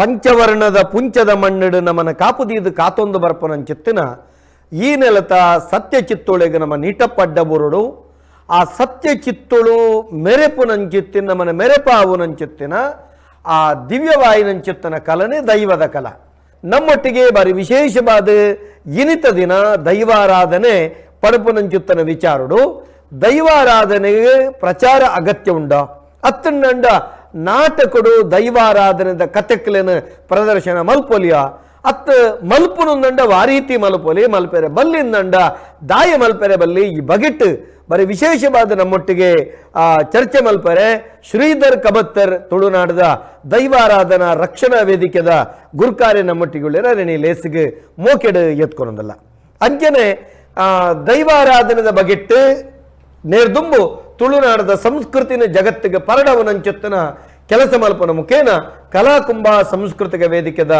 ಪಂಚವರ್ಣದ ಪುಂಚದ ಮಣ್ಣಿಡು ನಮನ ಕಾಪುದೀದು ಕಾತೊಂದು ಬರ್ಪನಂಚಿತ್ತಿನ ಈ ನೆಲತ ಸತ್ಯ ಚಿತ್ತೊಳೆಗೆ ನಮ್ಮ ನೀಟಪ್ಪಡ್ಡ ಬುರುಡು ಆ ಸತ್ಯ ಚಿತ್ತೊಳು ಮೆರೆಪುನಂಚಿತ್ತಿನ ನಮನ ಮೆರೆಪಾವುನಂಚಿತ್ತಿನ ಆ ದಿವ್ಯವಾಯಿನಂಚಿತ್ತನ ಕಲನೆ ದೈವದ ಕಲ. ನಮ್ಮೊಟ್ಟಿಗೆ ಬಾರಿ ವಿಶೇಷವಾದ ಇನಿತ ದಿನ ದೈವಾರಾಧನೆ ಪಡಪುನಂಚುತ್ತನ ವಿಚಾರುಡು ದೈವಾರಾಧನೆಗೆ ಪ್ರಚಾರ ಅಗತ್ಯ ಉಂಡ ಅತ್ತಂಡ ನಾಟಕಡು ದೈವಾರಾಧನೆದ ಕತೆಕ್ಲೆನ ಪ್ರದರ್ಶನ ಮಲ್ಪೊಲಿಯ ಅತ್ತ ಮಲ್ಪುನುಂದಂಡ ವಾರೀತಿ ಮಲ್ಪೊಲಿ ಮಲ್ಪೆರೆ ಬಲ್ಲಿಂದಂಡ ದಾಯ ಮಲ್ಪೆರೆ ಬಲ್ಲಿ ಈ ಬಗೆಟ್ ಬರೀ ವಿಶೇಷವಾದ ನಮ್ಮೊಟ್ಟಿಗೆ ಚರ್ಚೆ ಮಲ್ಪರೆ ಶ್ರೀಧರ್ ಕಬತ್ತರ್ ತುಳುನಾಡದ ದೈವಾರಾಧನಾ ರಕ್ಷಣಾ ವೇದಿಕೆದ ಗುರ್ಕಾರೆ ನಮ್ಮೊಟ್ಟಿಗೆ ರಣಿ ಲೇಸಿಗೆ ಮೋಕೆಡು ಎತ್ಕೊನೊಂದಲ್ಲ. ಅಂಚನೆ ದೈವಾರಾಧನೆದ ಬಗೆಟ್ ನೇರ್ದುಂಬು ತುಳುನಾಡದ ಸಂಸ್ಕೃತಿನ ಜಗತ್ತಿಗೆ ಪರಡವನಂಚೊತ್ತನ ಕೆಲಸ ಮಲ್ಪನ ಮುಖೇನ ಕಲಾಕುಂಭ ಸಾಂಸ್ಕೃತಿಕ ವೇದಿಕೆದ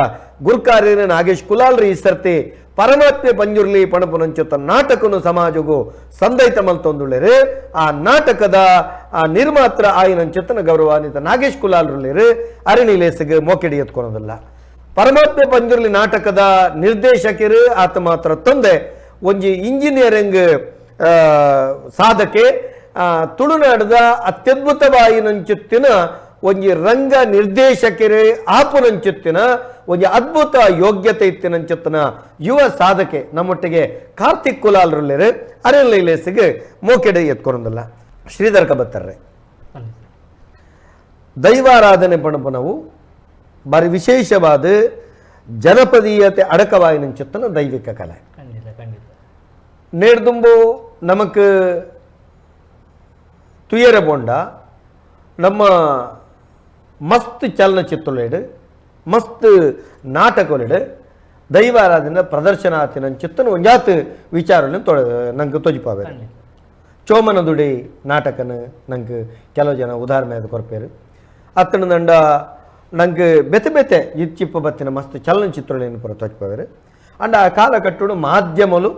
ಗುರ್ಕಾರ್ಯನ ನಾಗೇಶ್ ಕುಲಾಲ್ರಿ ಈ ಸರ್ತಿ ಪರಮಾತ್ಮೆ ಪಂಜುರ್ಲಿ ಪಣಪುನಂಚೊತ್ತ ನಾಟಕನು ಸಮಾಜಗೂ ಸಂದೈತ ಮಲ್ತೊಂದುಳ್ಳೇರು. ಆ ನಾಟಕದ ಆ ನಿರ್ಮಾತ್ರ ಆಯಿನಂಚೊತ್ತನ ಗೌರವಾನ್ವಿತ ನಾಗೇಶ್ ಕುಲಾಲ್ರುಳ್ಳೇರು ಅರಣಿ ಲೇಸಿಗೆ ಮೋಕೆಡಿ ಎತ್ಕೊಳೋದಿಲ್ಲ. ಪರಮಾತ್ಮೆ ಪಂಜುರ್ಲಿ ನಾಟಕದ ನಿರ್ದೇಶಕರು ಆತ ಮಾತ್ರ ತೊಂದೆ ಒಂಜಿ ಇಂಜಿನಿಯರಿಂಗ್ ಸಾಧಕೆ ತುಳುನಾಡದ ಅತ್ಯದ್ಭುತವಾಯಿನಂಚುತ್ತಿನ ಒಂಜಿ ರಂಗ ನಿರ್ದೇಶಕರೇ ಆಪುನಂಚುತ್ತಿನ ಒಂಜಿ ಅದ್ಭುತ ಯೋಗ್ಯತೆ ಇತ್ತಿನಂಚುತ್ತಿನ ಯುವ ಸಾಧಕೆ ನಮ್ಮೊಟ್ಟಿಗೆ ಕಾರ್ತಿಕ್ ಕುಲಾಲ್ರುಲ್ಲೇರು ಅರೆಲ್ಲೇಸಿಗೆ ಮೋಕೆಡೆ ಎತ್ಕೊಳೋದಿಲ್ಲ. ಶ್ರೀಧರ್ ಕಬತ್ತರ್ರೆ, ದೈವಾರಾಧನೆ ಪಣಪನವು ಬಾರಿ ವಿಶೇಷವಾದ ಜನಪದೀಯತೆ ಅಡಕವಾಯಿನಂಚುತ್ತನ ದೈವಿಕ ಕಲೆ. ಖಂಡಿತ ಖಂಡಿತ. ನೇರ್ದುಂಬು ನಮಕ್ ತುಯರ ಬೋಂಡ ನಮ್ಮ ಮಸ್ತ್ ಚಲನಚಿತ್ರಲೇಡು ಮಸ್ತ್ ನಾಟಕಲೇಡು ದೈವಾರಾಧನೆ ಪ್ರದರ್ಶನ ಆತಿನ ಚಿತ್ತನ ಒಂಜಾತ್ ವಿಚಾರನ ತೊಡ ನಂಗೆ ತೊಜಿಪಾವೆ. ಚೋಮನದುಡಿ ನಾಟಕನ ನಂಗೆ ಕೆಲವು ಜನ ಉದಾಹರಣೆ ಅದು ಕೊರ್ಪೇರು. ಅತ್ತನ ದಂಡ ನಂಗೆ ಬೆತೆ ಬೆತೆ ಇಚ್ಚಿಪ್ಪ ಬತ್ತಿನ ಮಸ್ತ್ ಚಲನಚಿತ್ರಗಳೇನು ಪೂರ ತೊಜ್ಪಾವೇರು. ಅಂಡ ಆ ಕಾಲಕಟ್ಟುಡು ಮಾಧ್ಯಮಲು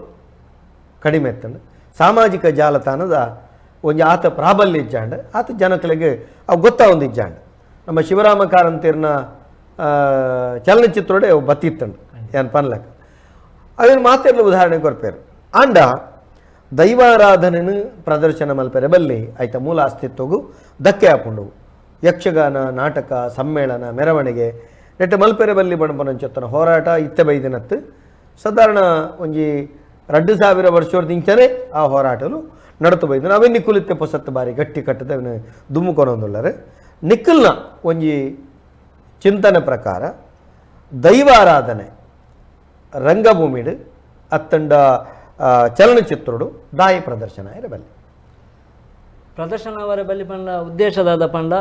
ಕಡಿಮೆ ಇತ್ತಂಡು ಸಾಮಾಜಿಕ ಜಾಲತಾಣದ ಒಂಜಿ ಆತ ಪ್ರಾಬಲ್ಯ ಇಜ್ಜಾಂಡ್ ಆತ ಜನಕಲಿಗೆ ಅವು ಗೊತ್ತಾ ಒಂದು ಇಜ್ಜಾಂಡ್. ನಮ್ಮ ಶಿವರಾಮ ಕಾರಂತಿರ್ನ ಚಲನಚಿತ್ರೋಡೆ ಅವು ಬತ್ತಿತ್ತಂಡು ಏನ್ ಪನ್ಲಕ್ ಅವೇನು ಮಾತೆರ್ಲ ಉದಾಹರಣೆ ಕೊರ್ಪೇರು. ಆಂಡ ದೈವಾರಾಧನೆನು ಪ್ರದರ್ಶನ ಮಲ್ಪೆರೆ ಬಲ್ಲಿ ಆಯ್ತ ಮೂಲ ಅಸ್ತಿತ್ವಗು ಧಕ್ಕೆ ಹಾಕೊಂಡು ಯಕ್ಷಗಾನ ನಾಟಕ ಸಮ್ಮೇಳನ ಮೆರವಣಿಗೆ ನೆಟ್ಟ ಮಲ್ಪೆರೆ ಬಲ್ಲಿ ಬಣಪನಂಚೊತ್ತನ ಹೋರಾಟ ಇತ್ತೆ ಬೈದಿನತ್ತು ಸಾಧಾರಣ ಒಂಜಿ 2000 ವರ್ಷದಿಂಚನೆ ಆ ಹೋರಾಟಲು ನಡತು ಬೈದನ. ಅವೇ ನಿಕ್ಕುಲಿತ್ತೆ ಪೊಸತ್ತು ಬಾರಿ ಗಟ್ಟಿ ಕಟ್ಟದ ಅವನು ದುಮ್ಮುಕೊನೊಂದುಳ್ಳಾರೆ. ನಿಕ್ಕಲ್ನ ಒಂಜಿ ಚಿಂತನೆ ಪ್ರಕಾರ ದೈವಾರಾಧನೆ ರಂಗಭೂಮಿಡು ಅತ್ತಂಡ ಚಲನಚಿತ್ರುಡು ದಾಯಿ ಪ್ರದರ್ಶನ ಇರಬಲ್ಲಿ? ಪ್ರದರ್ಶನ ಅವರ ಬಲ್ಲಿ ಪಂಡ ಉದ್ದೇಶದಾದ ಪಂಡ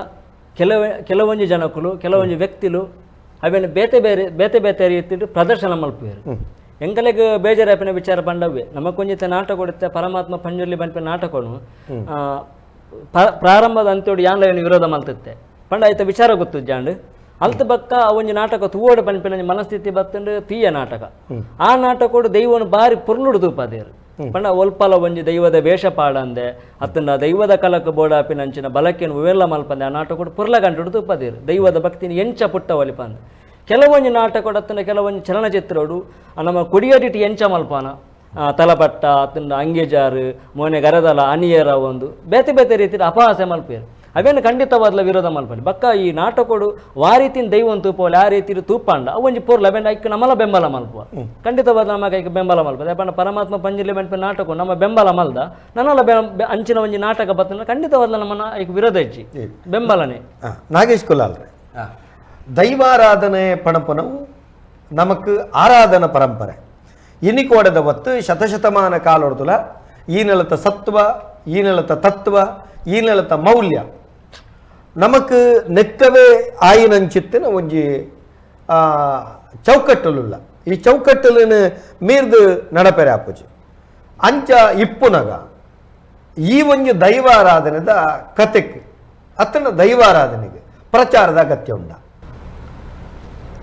ಕೆಲವೊಂಜಿ ಜನಕುಲು ಕೆಲವೊಂಜಿ ವ್ಯಕ್ತಿಲು ಅವೇನು ಬೇತೆ ಬೇರೆ ಬೇತೆ ಬೇತೆ ರೀತಿಡು ಪ್ರದರ್ಶನ ಮಲ್ಪುವೆರು. ಎಂಕಲೆಗ್ ಬೇಜಾರಾಪಿನ ವಿಚಾರ ಪಂಡವೇ ನಮಕೊಂಜಿತ ನಾಟಕ ಕೊಡುತ್ತೆ ಪರಮಾತ್ಮ ಪಂಜುರ್ಲಿ ಪನ್ಪಿನ ನಾಟಕನು ಪ್ರಾರಂಭದ ಅಂತ್ಯೋಡು ಯಾನ್ಲ ಏನು ವಿರೋಧ ಮಲ್ತಿತ್ತೆ ಪಂಡ ಆಯ್ತ ವಿಚಾರ ಗೊತ್ತು ಜಾಂಡ್ ಅಲ್ತ ಬಕ್ಕ ಆ ಒಂಜಿ ನಾಟಕ ತೂವೋಡು ಪನ್ಪಿನ ಮನಸ್ಥಿತಿ ಬತ್ತಂಡು ತೀಯ ನಾಟಕ. ಆ ನಾಟಕೋಡು ದೈವನು ಬಾರಿ ಪೊರ್ಲುಡು ತೂಪಾದೇರು. ಪಂಡ ಒಲ್ಪಲ ಒಂಜಿ ದೈವದ ವೇಷ ಪಾಡಂದೆ ಅತ್ತಂಡ ದೈವದ ಕಲಕ ಬೋಡಾಪಿನಂಚಿನ ಬಲಕೆನ್ ಉವೆಲ್ಲ ಮಲ್ಪಂದೆ ಆ ನಾಟಕೋಡು ಪೊರ್ಲ ಗಂಟುಡು ತೂಪಾದೇರು ದೈವದ ಭಕ್ತಿನ ಎಂಚ ಪುಟ್ಟ ಒಲಿಪಂದೆ. ಕೆಲವೊಂಜಿ ನಾಟಕೋಡು ಅತ್ತಂಡ ಕೆಲವೊಂಜಿ ಚಲನಚಿತ್ರೋಡು ನಮ್ಮ ಕೊಡಿಯಡಿಟಿ ಎಂಚ ಮಲ್ಪಾನ ತಲಪಟ್ಟ ಅತ್ತಂಡ ಅಂಗೆಜಾರು ಮೋನೆ ಗರದಲ ಅನಿಯರ ಒಂದು ಬೇತೆ ಬೇತೆ ರೀತಿಯ ಅಪಹಾಸ್ಯ ಮಲ್ಪೇರು. ಅವೇನು ಖಂಡಿತವಾದ್ಲ ವಿರೋಧ ಮಲ್ಪಲಿ ಬಕ್ಕ ಈ ನಾಟಕೋಡು ವಾ ರೀತಿನ ದೈವನ್ ತೂಪೋಲೆ ಆ ರೀತಿ ತೂಪಾಂಡ ಅವು ಒಂಜಿ ಪೊರ್ಲ ಅವೇನು ಐಕ್ ನಮ್ಮಲ ಬೆಂಬಲ ಮಲ್ಪುವ ಖಂಡಿತವಾದ ನಮಗೆ ಐಕ್ ಬೆಂಬಲ ಮಲ್ಪ. ಯಾಕಂದ್ರೆ ಪರಮಾತ್ಮ ಪಂಜಿಲಿ ಬೆಂಪ ನಾಟಕ ನಮ್ಮ ಬೆಂಬಲ ಮಲ್ದ ನನ್ನಲ ಅಂಚಿನ ಒಂಜಿ ನಾಟಕ ಬತ್ತನ ಖಂಡಿತವಾದ್ಲ ನಮ್ಮನ್ನ ಐಕ್ ವಿರೋಧ ಹೆಚ್ಚಿ ಬೆಂಬಲನೆ. ನಾಗೇಶ್ ಕುಲಾಲ್ರೆ, ದೈವಾರಾಧನೆ ಪಣಪನವು ನಮಕ್ ಆರಾಧನಾ ಪರಂಪರೆ ಇನ್ನಿಕೋಡದ ಒತ್ತು ಶತಶತಮಾನ ಕಾಲೊಡ್ದುಲ ಈ ನೆಲತ ಸತ್ವ ಈ ನೆಲತ ತತ್ವ ಈ ನೆಲತ ಮೌಲ್ಯ ನಮಕ್ ನೆಕ್ಕವೇ ಆಯಿನಂಚಿತ್ತಿನ ಒಂಜಿ ಚೌಕಟ್ಟಲುಲ್ಲ. ಈ ಚೌಕಟ್ಟಲಿನ ಮೀರ್ದು ನಡಪೆರೆ ಆಪುಜಿ. ಅಂಚ ಇಪ್ಪುನಗ ಈ ಒಂಜಿ ದೈವಾರಾಧನೆದ ಕತೆಕ್ ಅತ್ತನ ದೈವಾರಾಧನೆಗೆ ಪ್ರಚಾರದ ಅಗತ್ಯ ಉಂಡ?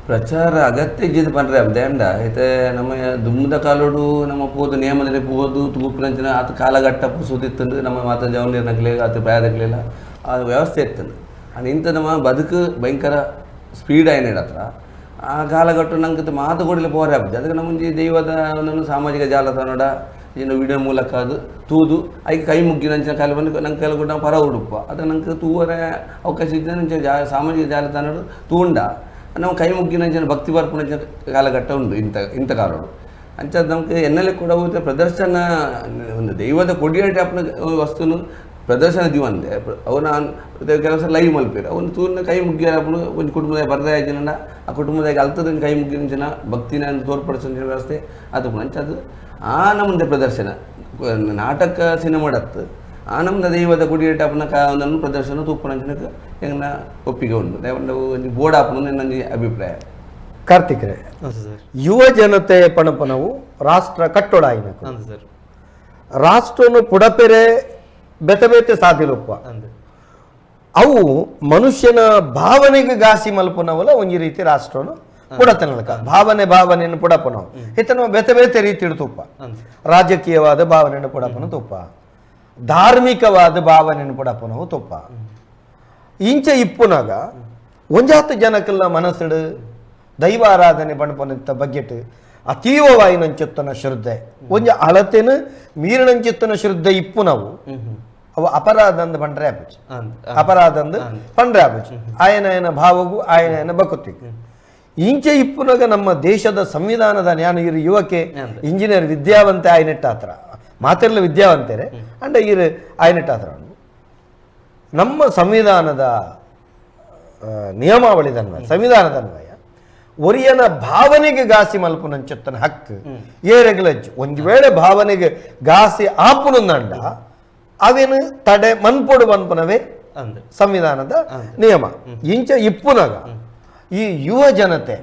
ಪ್ರಚಾರ ಅಗತ್ಯ ಇಜ್ಜಿದ್ ಪಂಡ್ರೆ ಅಬ್ದೆ ಅಂಡ ಇತ್ತೆ ನಮ್ಮ ದುಮ್ಮದ ಕಾಲೋಡು ನಮ್ಮ ಪೋದು ನಿಯಮದಲ್ಲಿ ಪೋದು ತೂಪುನಂಚಿನ ಆತ ಕಾಲಘಟ್ಟ ಪುಸುದಿತ್ತಂಡು ನಮ್ಮ ಮಾತ ಜವನೀರ್ನಕ್ಲೆ ಆತ ಪ್ರಾಯದಕ್ಲೆಲ್ಲ ಆ ವ್ಯವಸ್ಥೆ ಇತ್ತಂಡು. ಅಂಡ್ ಇಂತ ನಮ್ಮ ಬದುಕು ಭಯಂಕರ ಸ್ಪೀಡ್ ಆಯ್ನ ಹತ್ರ ಆ ಕಾಲಘಟ್ಟು ನಂಗೆ ಮಾತು ಕೊಡಲಿ ಪೋರೆ ಆಪುಜಿ ಅದಕ್ಕೆ ನಮ್ಮೊಂಜಿ ದೈವದ ಒಂದೊಂದು ಸಾಮಾಜಿಕ ಜಾಲತಾಣಡ ಏನು ವಿಡಿಯೋ ಮೂಲಕ ಅದು ತೂದು ಐಕ್ ಕೈ ಮುಗ್ಗಿನಂಚಿನ ಕಾಲ ಬಂದು ನಂಗೆ ಕೆಲವು ಕೂಡ ಪರ ಉಡುಪ ಅದು ನಂಗೆ ತೂವರೆ ಅವಕಾಶ ಇದ್ದ ನಂಚ ಸಾಮಾಜಿಕ ಜಾಲತಾಣಡು ತೂಂಡ ನಾವು ಕೈ ಮುಗ್ಗಿನಂಚಿನ ಭಕ್ತಿ ಬರ್ಪುನಂಚಿನ ಕಾಲಘಟ್ಟ ಉಂಟು ಇಂಥ ಇಂಥ ಕಾಲಡು. ಅಂಚ ನಮ್ಗೆ ಎನ್ನೆಲೆ ಕೂಡ ಹೋಗುತ್ತೆ ಪ್ರದರ್ಶನ ಒಂದು ದೈವದ ಕೊಡಿಯೇಟ ಅಪ್ಪನ ವಸ್ತುನು ಪ್ರದರ್ಶನ ದಿವಂದೆ ಅವನ ಕೆಲವು ಸಲ ಲೈವ್ ಮಲ್ಪೇರು ಅವನು ತೂರ್ನ ಕೈ ಮುಗ್ಗಿಯ ಅಪ್ಪನು ಒಂದು ಕುಟುಂಬದ ಬರದೇ ಜನ ಆ ಕುಟುಂಬದಾಗ ಅಲ್ತದ ಕೈ ಮುಗ್ಗಿನ ಜನ ಭಕ್ತಿನ ತೋರ್ಪಡಿಸೋ ವ್ಯವಸ್ಥೆ ಅದು ಅಂಚ ಅದು ಆ ನಮ್ಮದೇ ಪ್ರದರ್ಶನ ನಾಟಕ ಸಿನಿಮಾಡತ್ತು ಆ ನಮ್ದು ದೈವದ ಕೊಡಿಯೇಟ ಅಪ್ಪನ ಒಂದನ್ನು ಪ್ರದರ್ಶನ ತೂಪನ ಎಂಗ್ನ ಒಪ್ಪಿಗೆ ಉಂಟು ದೈವ ಒಂದು ಬೋರ್ಡ್ ಆಪನ ನನ್ನ ಅಭಿಪ್ರಾಯ. ಕಾರ್ತಿಕ್ರೆ, ಯುವ ಜನತೆ ಪಣಪನವು ರಾಷ್ಟ್ರ ಕಟ್ಟೋಡ ಆಯ್ನಕು ರಾಷ್ಟ್ರನು ಪುಡಪೆರೆ ಬೆತೆ ಬೇತೆ ಸಾಧಿಲುಪ್ಪ ಅವು ಮನುಷ್ಯನ ಭಾವನೆಗೆ ಗಾಸಿ ಮಲ್ಪನವಲ್ಲ ಒಂಜಿ ರೀತಿ ರಾಷ್ಟ್ರನು ಪುಡತನಲಕ ಭಾವನೆ ಭಾವನೆಯನ್ನು ಪುಡಪನವು ಇತನ ಬೇತೆ ಬೇತೆ ರೀತಿ ತುಪ್ಪ ರಾಜಕೀಯವಾದ ಭಾವನೆಯನ್ನು ಪುಡಪನ ತುಪ್ಪ ಧಾರ್ಮಿಕವಾದ ಭಾವನೆಯನ್ನು ಪುಡಪನವು ತುಪ್ಪ ಇಂಚ ಇಪ್ಪುನಾಗ ಒಂಜಾತ ಜನಕ್ಕೆಲ್ಲ ಮನಸ್ಸುಡು ದೈವಾರಾಧನೆ ಪಣಪನಂತ ಬಗ್ಗೆಟ್ ಅತೀವವಾಯಿನಂಚುತ್ತನ ಶ್ರದ್ಧೆ ಒಂಜಿ ಅಳತೆನು ಮೀರಿನಂಚಿತ್ತನ ಶ್ರದ್ಧೆ ಇಪ್ಪು ನಾವು ಅವು ಅಪರಾಧ ಅಂದ್ ಪಂಡ್ರೆ ಆಪುಜಿ ಅಪರಾಧ ಅಂದ್ ಪಂಡ್ರೆ ಆಪುಜಿ ಆಯನ ಭಾವಗೂ ಆಯನ ಬಕುತಿ ಇಂಚೆ ಇಪ್ಪುನಾಗ ನಮ್ಮ ದೇಶದ ಸಂವಿಧಾನದ ಜ್ಞಾನ ಇರು ಯುವಕೆ ಇಂಜಿನಿಯರ್ ವಿದ್ಯಾವಂತೆ ಆಯನೆಟ್ಟಾತ್ರ ಮಾತೆಲ್ಲ ವಿದ್ಯಾವಂತರೆ ಅಂಡ ಇರು ಆಯನೆಟ್ಟಾತ್ರ ನಮ್ಮ ಸಂವಿಧಾನದ ನಿಯಮಾವಳಿ ದನ್ವಯ ಸಂವಿಧಾನದ ಅನ್ವಯ ಒರಿಯನ ಭಾವನೆಗೆ ಗಾಸಿ ಮಲ್ಪುನಂಚುತ್ತನ ಹಕ್ಕು ಏರೆಗ್ಲಜ್ಜು ಒಂದು ವೇಳೆ ಭಾವನೆಗೆ ಗಾಸಿ ಆಪುನಂದಂಡ ಅವೇನು ತಡೆ ಮನ್ಪೊಡು ಮನ್ಪುನವೇ ಸಂವಿಧಾನದ ನಿಯಮ. ಇಂಚ ಇಪ್ಪುನಾಗ ಈ ಯುವ ಜನತೆ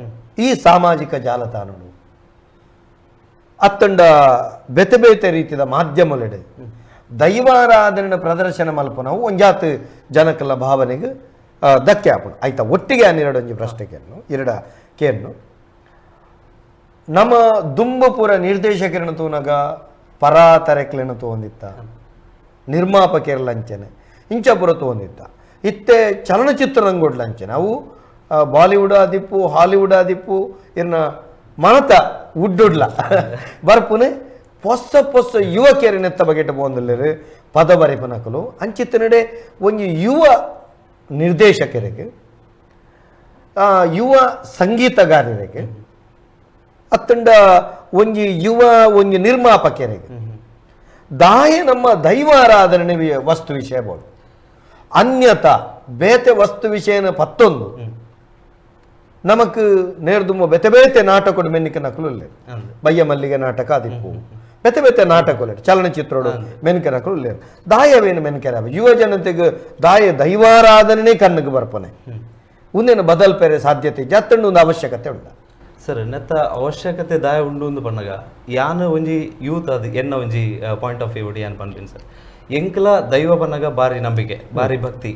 ಈ ಸಾಮಾಜಿಕ ಜಾಲತಾಣಗಳು ಅತ್ತಂಡ ಬೇತೆ ಬೇತೆ ರೀತಿಯ ಮಾಧ್ಯಮಲೆಡೆ ದೈವಾರಾಧನೆ ಪ್ರದರ್ಶನ ಮಲ್ಪನವು ಒಂಜಾತ್ ಜನಕ್ಕೆಲ್ಲ ಭಾವನೆಗೆ ಧಕ್ಕೆ ಆಪುಂಡು. ಆಯ್ತಾ ಒಟ್ಟಿಗೆ ಹನ್ನೆರಡು ಒಂಜಿ ಪ್ರಶ್ನೆಗೆನ್ನು ಎರಡ ಕೇನ್ನು ನಮ್ಮ ದುಂಬಪುರ ನಿರ್ದೇಶಕರನ್ನು ತೂನಗ ಪರಾತರೆಕ್ಲೆನ ತೋಂದಿತ್ತ ನಿರ್ಮಾಪಕರ ಲಂಚನೆ ಇಂಚಪುರ ತೋಂದಿತ್ತ ಇತ್ತೆ ಚಲನಚಿತ್ರ ರಂಗೋಡ್ ಲಂಚನೆ ಅವು ಬಾಲಿವುಡ್ ಆದಿಪ್ಪು ಹಾಲಿವುಡ್ ಆದಿಪ್ಪು ಇರ್ನ ಮನತ ಉಡ್ಡುಡ್ಲ ಬರ್ಪುನೆ ಪೊಸ್ಸ ಪೊಸ್ಸ ಯುವಕರನೆತ್ತ ಬಗೆಟ ಪೋಂದುಲ್ಲೆರ್ ಪದ ಬರೆಪನಕಲು ಅಂಚಿತ್ತನಡೆ ಒಂಜಿ ಯುವ ನಿರ್ದೇಶಕರಿಗೆ ಯುವ ಸಂಗೀತಗಾರರಿಗೆ ಅತ್ತಂಡ ಒಂಜಿ ಯುವ ಒಂಜಿ ನಿರ್ಮಾಪಕರಿಗೆ ದಾಯೆ ನಮ್ಮ ದೈವಾರಾಧನೆ ವಸ್ತು ವಿಷಯ ಬೋದು ಅನ್ಯತಾ ಬೇತೆ ವಸ್ತು ವಿಷಯನ ಪತ್ತೊಂದು ನಮಕ್ ನೇರ್ದುಮ್ಮ ಬೇತೆ ಬೇತೆ ನಾಟಕಡು ಮೆನ್ನಿಕ ನಕಲು ಇಲ್ಲ ಬಯ್ಯ ಮಲ್ಲಿಗೆ ನಾಟಕ ಅದಿಪ್ಪು ಬೇತೆ ಬೇತೆ ನಾಟಕ ಚಲನಚಿತ್ರೋಡು ಮೆನ್ಕೆ ನಕಲು ಇಲ್ಲ ದಾಯವೇನು ಮೆನ್ಕೆರ ಯುವ ಜನತೆಗೆ ದಾಯ ದೈವಾರಾಧನೆ ಕಣ್ಣಿಗೆ ಬರ್ಪನೆ ಒಂದೇನು ಬದಲ್ಪೇರೆ ಸಾಧ್ಯತೆ ಜಾತಂಡು ಒಂದು ಅವಶ್ಯಕತೆ ಉಂಟು ಸರ್. ನೆತ್ತ ಅವಶ್ಯಕತೆ ದಾಯ ಉಂಡು ಒಂದು ಪಣ್ಣಗ ಯಾನ್ ಒಂಜಿ ಯೂತ್ ಅದು ಎನ್ನ ಒಂಜಿ point of view ಯಾನ್ ಪನ್ಪಿನ್ ಸರ್. ಎಂಕ್ಲ ದೈವ ಪನ್ನಗ ಬಾರಿ ನಂಬಿಕೆ ಬಾರಿ ಭಕ್ತಿ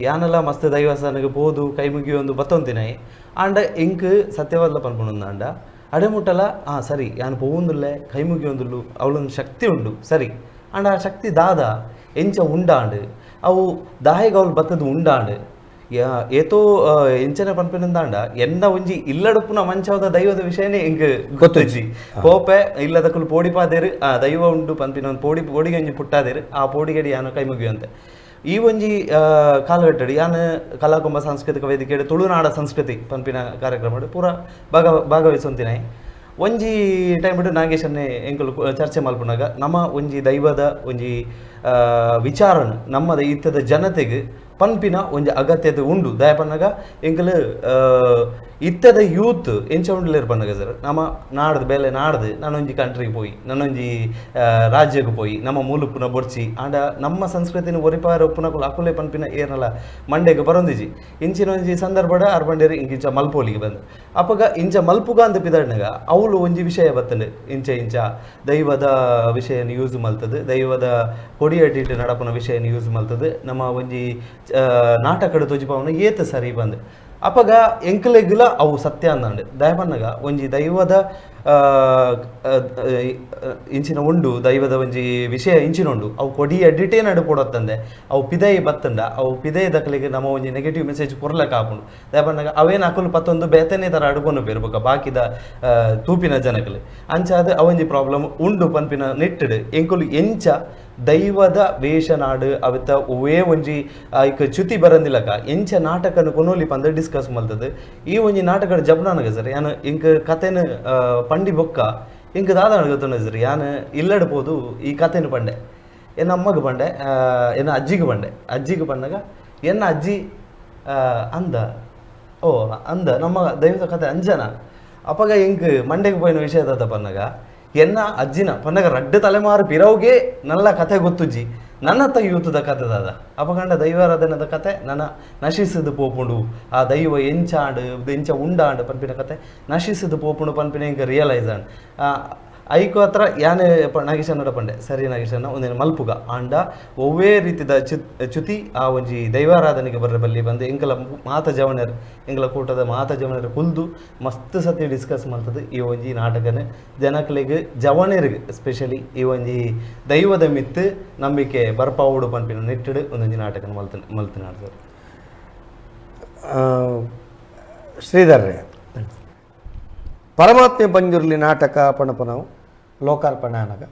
ಯಾನೆಲ್ಲ ಮಸ್ತ್ ದೈವಸ್ಥಾನಕ್ಕೆ ಪೋದು ಕೈ ಮುಗಿಯೊಂದು ಬತ್ತೊಂತಿನಾಯಿ ಆಂಡ ಎಂಕ್ ಸತ್ಯವಾದ್ಲ ಪನ್ಪುಂಡು ಅಂಡ ಅಡೆಮುಟ್ಟಲ ಆ ಸರಿ ಯಾನ್ ಪೋವೊಂದುಲ್ಲೆ ಕೈ ಮುಗಿಯೊಂದುಲ್ಲು ಅವಳೊಂದು ಶಕ್ತಿ ಉಂಡು ಸರಿ ಆಂಡ ಆ ಶಕ್ತಿ ದಾದ ಎಂಚ ಉಂಡಾಂಡ್ ಅವು ದಾಯಿಗೆ ಅವಳು ಬತ್ತದು ಉಂಡಾಂಡ್ ಏತೋ ಎಂಚನೆ ಪನ್ಪಿನಂದಾಂಡ ಎನ್ನ ಒಂಜಿ ಇಲ್ಲಡುಪ್ಪುನ ಮಂಚವದ ದೈವದ ವಿಷಯನೇ ಎಂಕ್ ಗೊತ್ತುಜ್ಜಿ ಪೋಪೆ ಇಲ್ಲದಕ್ಕಲು ಪೋಡಿ ಪಾದೇರು ಆ ದೈವ ಉಂಡು ಪನ್ಪಿನ ಒಂದು ಪೋಡಿ ಪೋಡಿಗೆ ಒಂಜಿ ಪುಟ್ಟಾದೇರು ಆ ಪೋಡಿಗಡಿ ಯಾನು ಕೈ ಮುಗಿಯುವಂತೆ ಈ ಒಂಜಿ ಕಾಲಘಟ್ಟಡಿ ಯಾನ್ ಕಲಾಕುಂಭ ಸಾಂಸ್ಕೃತಿಕ ವೇದಿಕೆ ತುಳುನಾಡ ಸಂಸ್ಕೃತಿ ಪನ್ಪಿನ ಕಾರ್ಯಕ್ರಮ ಪೂರ ಭಾಗವಹಿಸೊಂತಿನಾಯಿ ಒಂಜಿ ಟೈಮ್ ಬಿಟ್ಟು ನಾಗೇಶನ್ನೇ ಎಂಕುಲು ಚರ್ಚೆ ಮಲ್ಪುನಾಗ ನಮ್ಮ ಒಂಜಿ ದೈವದ ಒಂಜಿ ವಿಚಾರನ ನಮ್ಮದ ಇತ್ತದ ಜನತೆಗೆ ಪನ್ಪಿನ ಒಂಜಿ ಅಗತ್ಯತೆ ಉಂಡು ದಯ ಪನ್ನಗ ಎಂಕಲು ಇತ್ತದ ಯೂತ್ ಎಂಚ ಉಂಡ್ಲೇರು ಪನ್ನಗ ಸರ್ ನಮ್ಮ ನಾಡ್ದು ಬೇಲೆ ನಾಡ್ದು ನಾನೊಂಜಿ ಕಂಟ್ರಿಗೆ ಪೋಯಿ ನಾನೊಂಜಿ ರಾಜ್ಯಕ್ಕೆ ಪೋಯಿ ನಮ್ಮ ಮೂಲುಪ್ಪುನ ಬೊರ್ಚಿ ಆಂಡ ನಮ್ಮ ಸಂಸ್ಕೃತಿನ ಒರಿಪಾರ ಉಪ್ಪುನಕುಲು ಅಕುಲೆ ಪನ್ಪಿನ ಏರ್ನಲ ಮಂಡೆಗೆ ಬರೊಂದಿಜಿ ಇಂಚಿನ ಒಂಜಿ ಸಂದರ್ಭಡ ಅರ್ಬಂಡೇರಿ ಇಂಚಿಂಚ ಮಲ್ಪೋಲಿಗೆ ಬಂದು ಅಪಗ ಇಂಚ ಮಲ್ಪುಗ ಅಂತ ಪಿದಡ್ನಗ ಅವಳು ಒಂಜಿ ವಿಷಯ ಬತ್ತಂಡು ಇಂಚ ಇಂಚ ದೈವದ ವಿಷಯನ ಯೂಸ್ ಮಲ್ತದೆ ದೈವದ ಕೊಡಿಯಟ್ಟಿಟ್ಟು ನಡಪುನ ವಿಷಯನ ಯೂಸ್ ಮಲ್ತದೆ ನಮ್ಮ ಒಂಜಿ ನಾಟಕಡು ತೊಜಿಪಾವನ ಏತ ಸರಿ ಬಂದು ಅಪಗ ಎಂಕಲೆಗ್ಲ ಅವು ಸತ್ಯ ಅಂದಂಡು ದಯಪನ್ನಗ ಒಂಜಿ ದೈವದ ಇಂಚಿನ ಉಂಡು ದೈವದ ಒಂಜಿ ವಿಷಯ ಇಂಚಿನ ಉಂಡು ಅವು ಕೊಡಿ ಅಡ್ಡಿಟೇ ನಡು ಪೋಡತ್ತಂದೆ ಅವು ಪಿದೈ ಬತ್ತಂಡ ಅವು ಪಿದೈ ದಕ್ಕಲಿಗೆ ನಮ್ಮ ಒಂಜಿ ನೆಗೆಟಿವ್ ಮೆಸೇಜ್ ಕೊರ್ಲಕ್ಕ ಆಪುಂಡು ದಯಪನ್ನಗ ಅವೇನು ಅಕುಲು ಪತ್ತೊಂದು ಬೇತನೆ ಥರ ಅಡುಕೊಂಡು ಬೇರ್ಬಕ ಬಾಕಿದ ತೂಪಿನ ಜನಕಲು ಅಂಚಾದ ಅವೊಂಜಿ ಪ್ರಾಬ್ಲಮ್ ಉಂಡು ಪನ್ಪಿನ ನಿಟ್ಟಡು ಎಂಕುಲು ಎಂಚ ದೈವದ ವೇಷನಾಡು ಅವಿತ ಒವೇ ಒಂಜಿ ಐಕ್ ಚ್ಯುತಿ ಬರಂದಿಲ್ಲಕ ಎಂಚ ನಾಟಕನು ಕೊನೋಲಿ ಪಂದ ಡಿಸ್ಕಸ್ ಮಲ್ತದೆ ಈ ಒಂಜಿ ನಾಟಕದ ಜಬ್ನಾನಗ ಸರ್ ಯಾನ್ ಇಂಕ್ ಕತೆನ ಪಂಡಿ ಬೊಕ್ಕ ಇಂಕ್ ದಾದ ಗೊತ್ತುಂಡ ಸರ್ ಯಾನ್ ಇಲ್ಲಡ್ ಪೋದು ಈ ಕತೆನು ಪಂಡೆ ಎನ್ನ ಅಮ್ಮಗ್ ಪಂಡೆ ಎನ್ನ ಅಜ್ಜಿಗೆ ಪಂಡೆ ಅಜ್ಜಿಗೆ ಪಂಡಾಗ ಎನ್ನ ಅಜ್ಜಿ ಅಂದ ಓ ಅಂದ ನಮ್ಮ ದೈವದ ಕತೆ ಅಂಜನ ಅಪಗ ಇಂಕ್ ಮಂಡೆಗೆ ಪೋಯಿನ ವಿಷಯ ದಾದ ಪನ್ನಗ ಎನ್ನ ಅಜ್ಜಿನ ಪನ್ನಗ ರಡ್ಡು ತಲೆಮಾರು ಪಿರವ್ಗೆ ನಲ್ಲ ಕತೆ ಗೊತ್ತುಜ್ಜಿ ನನ್ನ ಯೂತದ ಕತೆ ದಾದ ಅಪಗಂಡ ದೈವಾರಾಧನದ ಕತೆ ನನ್ನ ನಶಿಸದು ಪೋಪುಂಡು ಆ ದೈವ ಎಂಚಾಂಡು ಎಂಚ ಉಂಡಾಂಡು ಪನ್ಪಿನ ಕತೆ ನಶಿಸದು ಪೋಪುಂಡು ಪನ್ಪಿನ ಇಂಕ ರಿಯಲೈಸ್ ಆಂಡ್ ಐಕು ಹತ್ರ ಯಾನೆ ನಾಗೇಶನ್ನಡ ಪಂಡೆ ಸರಿ ನಾಗೇಶನ್ನ ಒಂದಿನ ಮಲ್ಪುಗ ಆಂಡ ಒವ್ವೇ ರೀತಿದ ಚ್ಯುತಿ ಆ ಒಂಜಿ ದೈವಾರಾಧನೆಗೆ ಬರ್ರೆ ಬಲ್ಲಿ ಬಂದು ಎಂಕಲ ಮಾತ ಜವನರು ಎಂಕಲ ಕೂಟದ ಮಾತ ಜವನರು ಕುಲ್ದು ಮಸ್ತ್ ಸತಿ ಡಿಸ್ಕಸ್ ಮಲ್ತದೆ ಈ ಒಂಜಿ ನಾಟಕನ ಜನಕ್ಲೆಗ್ ಜವನರಿಗೆ ಸ್ಪೆಷಲಿ ಈ ಒಂಜಿ ದೈವದ ಮಿತ್ತು ನಂಬಿಕೆ ಬರ್ಪಾವುಡು ಪನ್ಪಿನ ನಿಟ್ಟಡು ಒಂದೊಂಜಿ ನಾಟಕನ ಮಲ್ತನಾಡ್ ಸರ್. ಶ್ರೀಧರ್ ಪರಮಾತ್ಮೆ ಪಂಜುರ್ಲಿ ನಾಟಕ ಪಣಪನವು ಲೋಕಾರ್ಪಣೆ ಅನಗ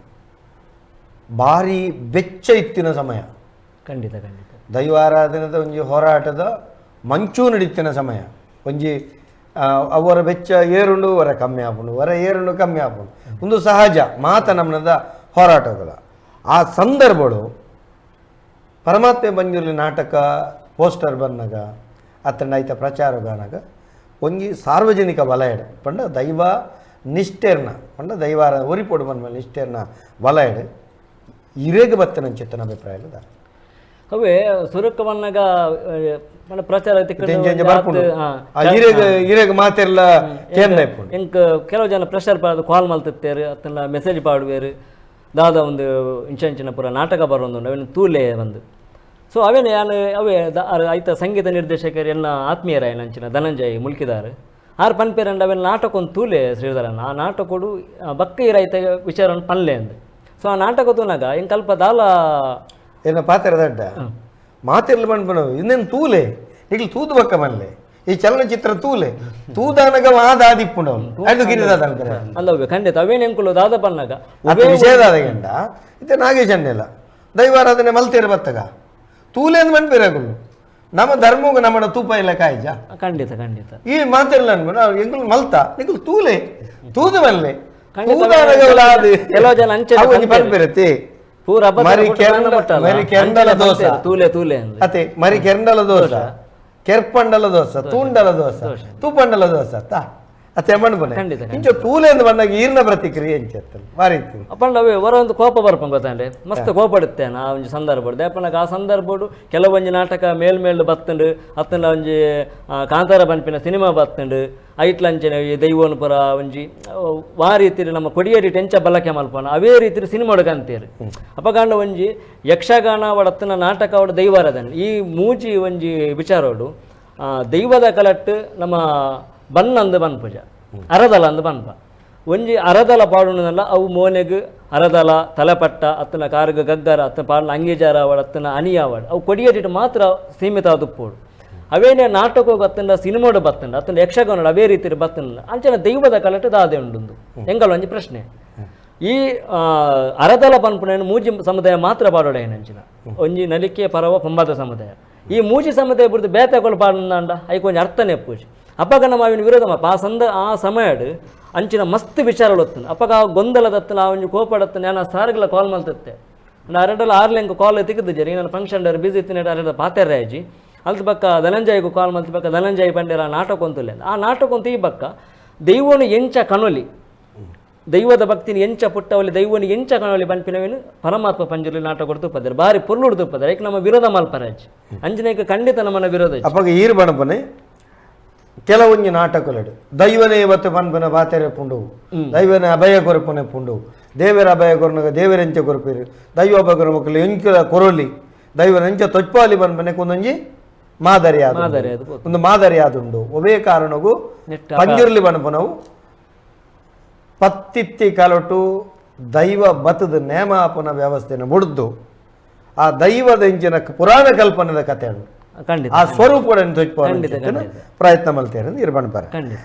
ಭಾರಿ ಬೆಚ್ಚ ಇತ್ತಿನ ಸಮಯ ಖಂಡಿತ ಖಂಡಿತ ದೈವಾರಾಧನದ ಒಂಜಿ ಹೋರಾಟದ ಮಂಚೂ ನಡೀತಿನ ಸಮಯ ಒಂಜಿ ಅವರ ಬೆಚ್ಚ ಏರುಂಡು ವರ ಕಮ್ಮಿ ಆಪುಂಡು ವರ ಏರುಂಡು ಕಮ್ಮಿ ಆಪುಂಡು ಒಂದು ಸಹಜ ಮಾತ ನಮ್ಮನದ ಹೋರಾಟಗಳ ಆ ಸಂದರ್ಭಗಳು ಪರಮಾತ್ಮೆ ಪಂಜುರ್ಲಿ ನಾಟಕ ಪೋಸ್ಟರ್ ಬಂದಾಗ ಅತ್ತಂಡ ಐತ ಪ್ರಚಾರಗಾನಾಗ ಒಂಜಿ ಸಾರ್ವಜನಿಕ ವಲಯಡ್ ಪಂಡ ದೈವ ನಿಷ್ಠೆರ್ನ ಪಂಡ ದೈವಾರ ಒರಿಪೊಡು ಬಂದ ನಿಷ್ಠೆರ್ನ ವಲಯಡ್ ಇರೇಗ ಬತ್ತನ ಚಿತ್ತನ ಅಭಿಪ್ರಾಯ ಇಲ್ಲ. ಅವೇ ಸುರಕ್ಕ ಬಂದಾಗ మన ಪ್ರಚಾರ ಮಾತೆಲ್ಲ ಎಂಕ್ ಕೆಲವು ಜನ ಪ್ರೆಷರ್ ಪಾಡು ಕಾಲ್ ಮಲ್ತಿತ್ತೇರು ಅತ್ತಲ್ಲ ಮೆಸೇಜ್ ಪಾಡುವೇರು ದಾದ ಒಂದು ಇಂಚಂಚಿನ ಪೂರ ನಾಟಕ ಬರೋದುಂಡು ಅವೇನು ತೂಲೆ ಬಂದು ಸೊ ಅವೇನೆ ಯಾನು ಅವೇ ಐತ ಸಂಗೀತ ನಿರ್ದೇಶಕರು ಎಲ್ಲ ಆತ್ಮೀಯರಾಯನ ಅಂಚಿನ ಧನಂಜಯ್ ಮುಲ್ಕಿದಾರು ಆರು ಪನ್ಪೇರಂಡ ಅವೇನು ನಾಟಕ ಒಂದು ತೂಲೆ ಶ್ರೀಧರನ್ ಆ ನಾಟಕೊಡು ಬಕ್ಕ ರೈತ ವಿಚಾರ ಪನ್ಲೆ ಅಂದು ಸೊ ಆ ನಾಟಕ ತೂನಾಗ ಎಂಕ್ ಅಲ್ಪ ದಾಲ ಏನ ಪಾತ್ರ ದಡ್ಡ ಮಾತಿರ್ಲಿ ಪನ್ಪನ ಇನ್ನೇನು ತೂಲೆ ಈಗಲೂ ತೂದು ಬಕ್ಕ ಮಲ್ಲೆ ಈ ಚಲನಚಿತ್ರ ತೂಲೆ ತೂದಾನಗ ವಾದಾದಿಪ್ಪುಂಡವನು ಅದು ಗಿರಿದಾದ ಅಲ್ಲ ಖಂಡಿತ ಅವೇನು ಎಂಕುಲು ದಾದ ಪನ್ನಾಗ ವಿಷಯದಾದ ಗಂಡ ಇತ್ತೆ ನಾಗೇಶನ್ನೆಲ್ಲ ದೈವಾರಾಧನೆ ಮಲ್ತೇರು ಬತ್ತಗ ತೂಲೆ ಅಂದ್ ಮನ್ಪಿರಗುಲು ನಮ್ಮ ಧರ್ಮಗೂ ನಮ್ಮಡ ತೂಪ ಇಲ್ಲ ಕಾಯ್ಜ ಖಂಡಿತ ಖಂಡಿತ ಈ ಮಾತಿರ್ಲ ಅನ್ಕೊಂಡು ಎಂಕುಲು ಮಲ್ತ ನಿಕುಲು ತೂಲೆ ತೂದು ಮಲ್ಲೆ ಕೆಲವು ಜನ ಅಂಚೆ ಪೂರ ಮರಿ ಕೆರಂಡಲ ದೋಸೆ ತೂಲೆ ತೂಲೆ ಅದೇ ಮರಿ ಕೆರಂಡಲ ದೋಸೆ ಕೆರ್ಪಂಡಲ ದೋಸೆ ತೂಂಡಲ ದೋಸೆ ತೂಪಂಡಲ ದೋಸೆ ತಾ ಅತ್ತೆ ಮಣ್ಣು ಇಂಚ ತೂಲೆ ಅಂದ್ ಬಂದಾಗ ಈರ್ನ ಪ್ರತಿಕ್ರಿಯೆ ಎಂಚತ್ತಲ್ಲ ಭಾರಿ ಅಪ್ಪಂಡ ಅವೇ ಹೊರ ಒಂದು ಕೋಪ ಬರ್ಪಂಗೆ ಗೊತ್ತಂಡೆ ಮಸ್ತ್ ಕೋಪ ಇಡುತ್ತೇನೆ ಆ ಒಂಜಿ ಸಂದರ್ಭ ದೇಪನಗ ಆ ಸಂದರ್ಭಡು ಕೆಲವೊಂಜಿ ನಾಟಕ ಮೇಲ್ ಮೇಲ್ ಬತ್ತಂಡು ಅತ್ತಂಡ ಒಂಜಿ ಕಾಂತಾರ ಪನ್ಪಿನ ಸಿನಿಮಾ ಬತ್ತಂಡು ಐಟ್ಲಂಚನೆ ಈ ದೈವೋನ್ ಪುರ ಒಂಜಿ ವಾ ರೀತಿಯಲ್ಲಿ ನಮ್ಮ ಕೊಡಿಯೇರಿ ಟೆಂಚ ಬಲಕೆ ಮಲ್ಪನ ಅವೇ ರೀತಿ ಸಿನಿಮಾಡ್ಗ ಅಂತೀರಿ ಅಪಗಾಂಡ ಒಂಜಿ ಯಕ್ಷಗಾನ ಅವಡತ್ತನ ನಾಟಕ ಅವಡ ದೈವಾರಾಧನೆ ಈ ಮೂಜಿ ಒಂಜಿ ವಿಚಾರೋಡು ದೈವದ ಕಲಟ್ಟು ನಮ್ಮ ಬನ್ನಂದು ಬನ್ಪುಜ ಅರದಲ ಅಂದು ಬನ್ಪ ಒಂಜಿ ಅರದಲ ಪಾಡುನಲ್ಲ ಅವು ಮೋನೆಗ್ ಅರದಲ ತಲೆಪಟ್ಟ ಅತ್ತನ ಕಾರ್ಗ ಗಗ್ಗರ ಅತ್ತನ ಪಾಡನ ಅಂಗೀಜಾರ ಅವಡ ಅತ್ತನ ಅನಿಯಾವಡ ಅವು ಕೊಡಿಯೇಟಿಟ್ಟು ಮಾತ್ರ ಸೀಮಿತ ಆದುಪ್ಪೋಡು ಅವೇನೇ ನಾಟಕ ಬತ್ತಂಡ ಸಿನಿಮಾಡು ಬತ್ತಂಡ ಅತ್ತನ ಯಕ್ಷಗಾನ ಅವೇ ರೀತಿ ಬತ್ತಂಡ ಅಂಚನ ದೈವದ ಕಲಟು ದಾದೆ ಉಂಡು ಎಂಗಲ ಒಂಜಿ ಪ್ರಶ್ನೆ ಈ ಅರದಲ ಪನ್ಪುನ ಮೂಜಿ ಸಮುದಾಯ ಮಾತ್ರ ಪಾಡೋಡ ಏನಂಚಿನ ಒಂಜಿ ನಲಿಕೆ ಪರವ ಪಂಬಾದ ಸಮುದಾಯ ಈ ಮೂಜಿ ಸಮುದಾಯ ಬುಡ್ದು ಬೇತೆಕೊಲು ಪಾಡುಂದಾಂಡ ಐಕ್ ಒಂಜಿ ಅರ್ಥನೇ ಪೂಜೆ ಅಪ್ಪಗ ನಮ್ಮ ಅವಿನ ವಿರೋಧ ಮಲ್ಪ ಆ ಸಂದ ಆ ಸಮಯಡ್ ಅಂಚಿನ ಮಸ್ತ್ ವಿಚಾರಗಳು ಹೊತ್ತನ ಅಪ್ಪಗ ಆ ಗೊಂದಲದತ್ತನ ಆ ಒಂಜಿ ಕೋಪಡತ್ತನ ನಾನು ಸಾರ್ಗಲ ಕಾಲ್ ಮಲ್ತತ್ತೆ ನಾನು ಅರಡಲ ಆರ್ಲೆಂಕ್ ಕಾಲ್ ತಿಕ್ಕಿದ್ದು ನಾನು ಫಂಕ್ಷನ್ ಡರ್ ಬಿಸಿ ಇತ್ತಿನ ಅರಡ ಪಾತೆರಾಜಿ ಅಲ್ತ ಬಕ್ಕ ಧನಂಜಯಗೂ ಕಾಲ್ ಮಲ್ತ ಬಕ್ಕ ಧನಂಜಯ ಪಂಡೇರ ಆ ನಾಟಕ ಅಂತಲ್ಲ ಆ ನಾಟಕ ಅಂತ ಈ ಬಕ್ಕ ದೈವನು ಎಂಚ ಕಣೊಲಿ ದೈವದ ಭಕ್ತಿನ ಎಂಚ ಪುಟ್ಟವಲ್ಲಿ ದೈವನು ಎಂಚ ಕಣೊಲಿ ಪನ್ಪಿನವೇನು ಪರಮಾತ್ಮ ಪಂಜುರ್ಲಿ ನಾಟಕ ತುಪ್ಪದರು ಬಾರಿ ಪೊರ್ಲುಡು ತುಪ್ಪದರು ಏಕೆ ನಮ್ಮ ವಿರೋಧ ಮಲ್ಪರಾಜ್ ಅಂಜನೇಕ ಖಂಡಿತ ನಮ್ಮನ್ನ ವಿರೋಧ ಅಪ್ಪಗ ಈರು ಬಣಪನೆ ಕೆಲವೊಂಜಿ ನಾಟಕಲೆಡು ದೈವನೇ ಇವತ್ತು ಪನ್ಪನ ಬಾತೆರೆ ಪುಂಡು ದೈವನೇ ಅಭಯ ಕೊರಪನೆ ಪುಂಡು ದೇವರ ಅಭಯ ಕೊರನಾಗ ದೇವರೆಂಚ ಕೊರಪಿರು ದೈವ ಅಭಯ ಕೊರ ಮಕ್ಕಳು ಎಂಚ ಕೊರೊಲಿ ದೈವನ ಎಂಚ ತೊಚ್ಪಾಲಿ ಪನ್ಪನೆ ಕೊಂದೊಂಜಿ ಮಾದರಿ ಆದುಂಡು. ಮಾದರಿ ಆದ್ ಪೋತು. ಒಂದು ಮಾದರಿ ಆದುಂಡು. ಒವೇ ಕಾರಣಗೂ ನೆಟ್ಟ ಪಂಜುರ್ಲಿ ಪನ್ಪುನವು ಪತ್ತಿತ್ತಿ ಕಾಲೊಟು ದೈವ ಬತ್ತದ ನೇಮ ಆಪುನ ವ್ಯವಸ್ಥೆನ ಬುಡ್ದು ಆ ದೈವದ ಇಂಚಿನ ಪುರಾಣ ಕಲ್ಪನೆದ ಕಥೆ ಉಂಡು. ಖಂಡಿತ ಆ ಸ್ವರೂಪಗಳನ್ನು ಖಂಡಿತ, ಖಂಡಿತ. ಪ್ರಯತ್ನ ಮಲ್ತೇನೆ ಇರ್ಬಣ್ಪಾರೆ. ಖಂಡಿತ.